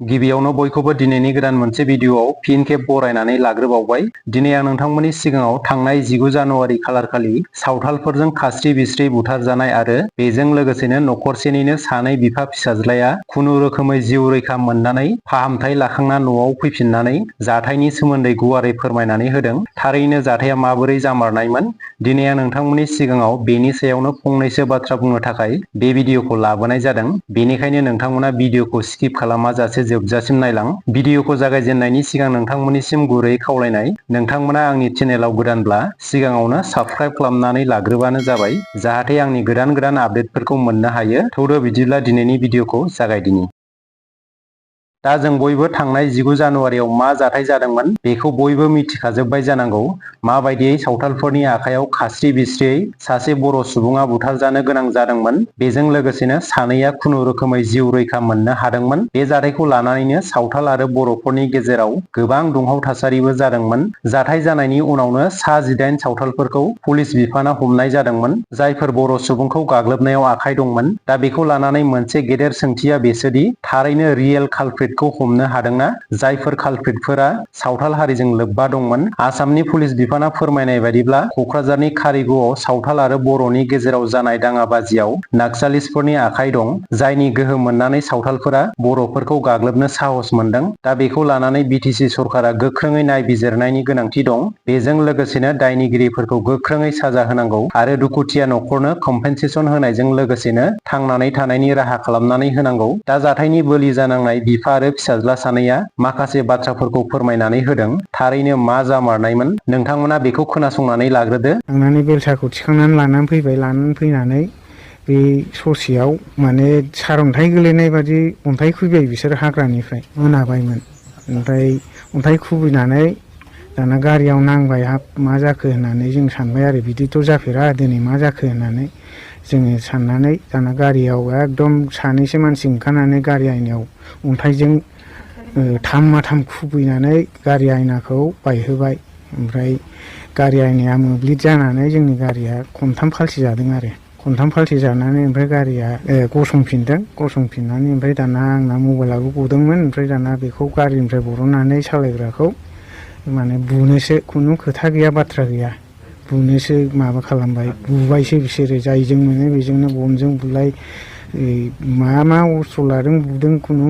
गिबियावनो बयखौबो दिनैनि गोदान मोनसे भिडिअआव फिन खेब बरायनानै लाग्रोबावबाय। दिनै आं नोंथांमोननि सिगाङाव थांनाय 19 जानुवारि खालारखालि सावथालफोरजों खास्रि बिस्रि बुथारजानाय आरो बेजों लोगोसेनो नखरसेनिनो सानै बिफा फिसाज्लाया खुनुरोखोमै जिउ रैखा मोननानै फाहामथाय लाखांना न'आव फैफिननानै जाथायनि सोमोन्दै गुवारै फोरमायनानै होदों। थारैनो जाथाया माबोरै जामारनायमोन? दिनै आं नोंथांमोननि सिगाङाव बेनि सायावनो फंनैसो बाथ्रा बुंनो थाखाय बे भिडिअखौ लाबोनाय जादों। बेनिखायनो नोंथांमोना भिडिअखौ स्किप खालामाजासे जोबजासिम नायलां। भिडिअखौ जागायजेननायनि सिगां नोंथांमोननिसिम गुरैयै खावलायनाय, नोंथांमोना आंनि चेनेलाव गोदानब्ला सिगाङावनो साबस्क्राइब खालामनानै लाग्रोबानो जाबाय, जाहाथे आंनि गोदान आपडेटफोरखौ मोननो हायो। थौदो बिदिब्ला दिनैनि भिडिअखौ जागायदिनि। दा जों बयबो थांनाय 19 जानुवारियाव मा जाथाय जादोंमोन बेखौ बयबो मिथिखाजोब्बाय जानांगौ। माबायदियै सावथालफोरनि आखायाव खास्रि बिस्रियै सासे बर' सुबुङा बुथारजानो गोनां जादोंमोन, बेजों लोगोसेनो सानैया खुनुरोखोमै जिउ रैखा मोननो हादोंमोन। बे जाथायखौ लानानैनो सावथाल आरो बर'फोरनि गेजेराव गोबां दुंहाव थासारिबो जादोंमोन। जाथाय जानायनि उनावनो सा 18 सावथालफोरखौ पुलिस बिफाना हमनाय जादोंमोन, जायफोर बर' सुबुंखौ गाग्लोबनायाव आखाइ दंमोन। दा बेखौ लानानै मोनसे गेदेर सोंथिया बेसोदि थारैनो रियेल कालप्रिटखौ हमनो हादोंना? जायफोर कालप्रिटफोरा सावथाल हारिजों लोब्बा दंमोन। आसामनि पुलिस बिफाना फोरमायनाय बायदिब्ला कक्राझारनि कारिगावआव सावथाल आरो बर'नि गेजेराव जानाय दाङाबाजियाव नाक्सालिस्टफोरनि आखाइ दं, जायनि गोहो मोननानै सावथालफोरा बर'फोरखौ गाग्लोबनो साहस मोनदों। दा बेखौ लानानै बिटिसि सरकारा गोख्रोङै नायबिजिरनायनि गोनांथि दं। बेजों लोगोसेनो दायनिगिरिफोरखौ गोख्रोङै साजा होनांगौ आरो दुखुथिया नखरनो कम्पेनसेसन होनायजों लोगोसेनो थांनानै थानायनि राहा खालामनानै होनांगौ। दा जाथायनि बोलि जानांनाय बिफा आरो फिसाज्ला सानैया माखासे बाथ्राफोरखौ फोरमायनानै होदों। थारैनो मा जामारनायमोन? नोंथांमोना बेखौ खोनासंनानै लाग्रोदो। थांनानै बेलसाखौ थिखांनानै लानानै फैबाय। लानानै फैनानै बे ससेयाव माने सारअन्थाइ गोलैनाय बादि अन्थाइ खुबैबाय बिसोर हाग्रानिफ्राय। मोनाबायमोन। ओमफ्राय अन्थाइ खुबैनानै दाना गारियाव नांबाय। हाब मा जाखो होननानै जों सानबाय आरो बिदिथ' जाफेरा, दिनै मा जाखो होननानै जोङो साननानै दाना गारियाव एकदम सानैसो मानसि ओंखारनानै गारि आयनायाव अन्थाइजों थाम खुबैनानै गारि आयनाखौ बायहोबाय। ओमफ्राय गारि आयनाया मोब्लिब जानानै जोंनि गारिया खनथाम फाल्थि जादों आरो। खनथाम फाल्थि जानानै ओमफ्राय गारिया गसंफिनदों। गसंफिननानै ओमफ्राय दाना आंना मबाइलाबो गदोंमोन। ओमफ्राय दाना बेखौ गारिनिफ्राय बरननानै सालायग्राखौ माने बुनोसो, खुनु खोथा गैया बाथ्रा गैया, बुनोसो माबा खालामबाय। बुबायसो बिसोरो, जायजों मोनो बेजोंनो गनजों बुलाय, मा अस्त्र लादों बुदों, खुनु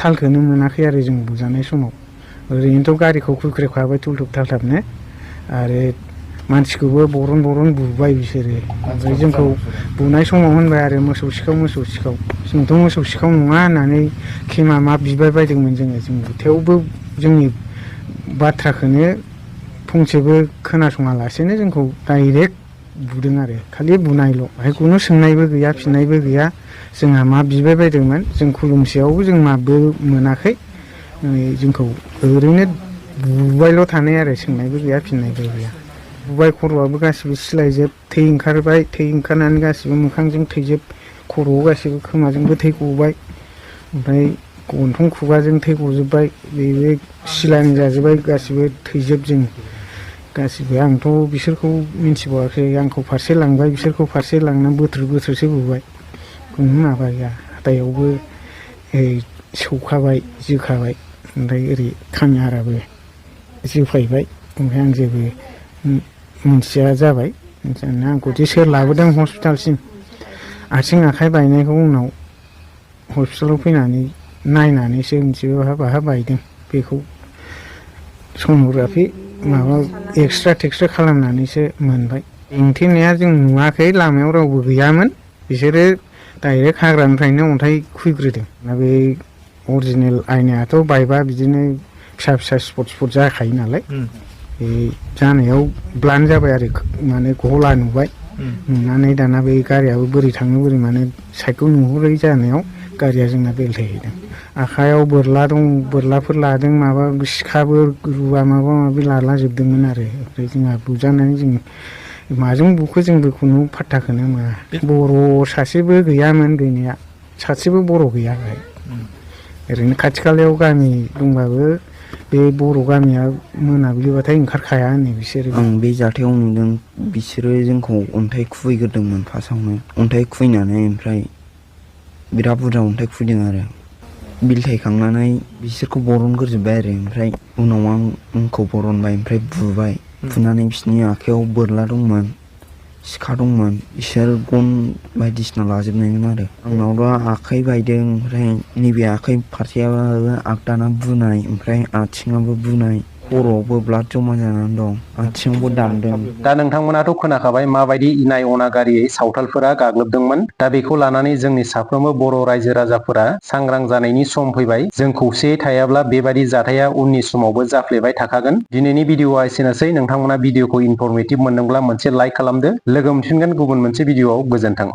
थालखौनो मोनाखै आरो जों बुजानाय समाव। ओरैनोथ' गारिखौ खुख्रेबखाबाय थुलथुब थालथाबनो, आरो मानसिखौबो बरन बुबाय बिसोरो। ओमफ्राय जोंखौ बुनाय समाव होनबाय आरो मोसौ सिखाव। जोंथ' मोसौ सिखाव नङा होननानै खेमा मा बिबाय बायदोंमोन जोङो। थेवबो जोंनि बाथ्राखौनो फंसेबो खोनासङालासेनो जोंखौ डाइरेक्ट बुदों आरो। खालि बुनायल', बेहाय खुनु सोंनायबो गैया, फिननायबो गैया। जोंहा मा बिबाय बायदोंमोन, जों खुलुमसेयावबो जों माबो मोनाखै। जोंखौ ओरैनो बुबायल' थानाय आरो, सोंनायबो गैया फिननायबो गैया। बुबाय, खर'आबो गासिबो सिलायजोब, थै ओंखारबाय। थै ओंखारनानै गासिबो मोखांजों थैजोब, खर'आव गासिबो खोमाजोंबो थै गबाय। ओमफ्राय गन्थं खुगाजों थै गजोब्बाय। बेबो सिलानि जाजोब्बाय, गासिबो थैजोब जों गासिबो। आंथ' बिसोरखौ मिन्थिबावाखै। आंखौ फारसे लांबाय, बिसोरखौ फारसे लांनानै बोथ्रोदसो बुबाय। खुनु माबा गैया। हाथायावबो सौखाबाय, जोखाबाय। ओमफ्राय ओरै खामिहाराबो जोफायबाय। ओमफ्राय आं जेबो मोनथिया जाबाय। आंखौदि सोर लाबोदों हस्पिटालसिम, आथिं आखाइ बायनायखौ उनाव हस्पिटालाव फैनानै नायनानैसो मिथिबाय बाहा बायदों। बेखौ सन'ग्राफि माबा एक्सरे खालामनानैसो मोनबाय। बेंथेनाया जों नुवाखै, लामायाव रावबो गैयामोन। बिसोरो डाइरेक्ट हाग्रानिफ्रायनो अन्थाइ खुबैग्रोदों। दा बे अरिजिनेल आयनायाथ' बायबा बिदिनो फिसा स्पट जाखायो नालाय। बे जानायाव ब्लान्ट जाबाय आरो, माने गला नुबाय। नुनानै दाना बे गारियाबो बोरै थाङो बोरै मानो साइडखौ नुहुरै जानायाव गारिया जोंना बेलथायहैदों। आखाइयाव बोरलाफोर लादों, माबा सिखाबो, रुवा माबा लालाजोबदोंमोन आरो। ओमफ्राय जोंहा बुजानानै जों माजों बुखो जोंबो खुनु फात्ताखौनो मोना। बर' सासेबो गैयामोन गैनाया, सासेबो बर' गैया बेहाय। ओरैनो खाथि खालायाव गामि दंबाबो बे बर' गामिया मोनाबिलिबाथाय ओंखारखाया होनो बिसोरो। आं बे जाथायाव नुदों, बिसोरो जोंखौ अन्थाइ खुबैग्रोदोंमोन फार्स्टआवनो। अन्थाइ खुबैनानै ओमफ्राय बिराद बुरजा अन्थाइ खुबैदों आरो। बिलथायखांनानै बिसोरखौ बरनग्रोजोब्बाय आरो ओमफ्राय उनाव आंखौ बरनबाय ओमफ्राय बुबाय बुनानै बिसोरनि आखायाव बोरला दंमोन सिखा दंमोन बिसोर गन बायदिसिना लाजोबनायमोन आरो आंनावथ' आखाइ बायदों ओमफ्राय नैबे आखाइ फारसेयाबो आगदाना बुनाय ओमफ्राय आथिङाबो बुनाय खर'आवबो ब्लाड जमा जानानै दं आथिङावबो दानदों। दा नोंथांमोनाथ' खोनाखाबाय माबायदि इनाय अनागारियै सावथालफोरा गाग्लोबदोंमोन। दा बेखौ लानानै जोंनि साफ्रोमबो बर' रायजो राजाफोरा सांग्रां जानायनि सम फैबाय। जों खौसेयै थायाब्ला बेबायदि जाथाया उननि समावबो जाफ्लेबाय थाखागोन। दिनैनि भिडिअआ एसेनोसै। नोंथांमोना भिडिअखौ इनफरमेटिभ मोनदोंब्ला मोनसे लाइक खालामदो। लोगो मोनफिनगोन गुबुन मोनसे भिडिअआव। गोजोन्थों।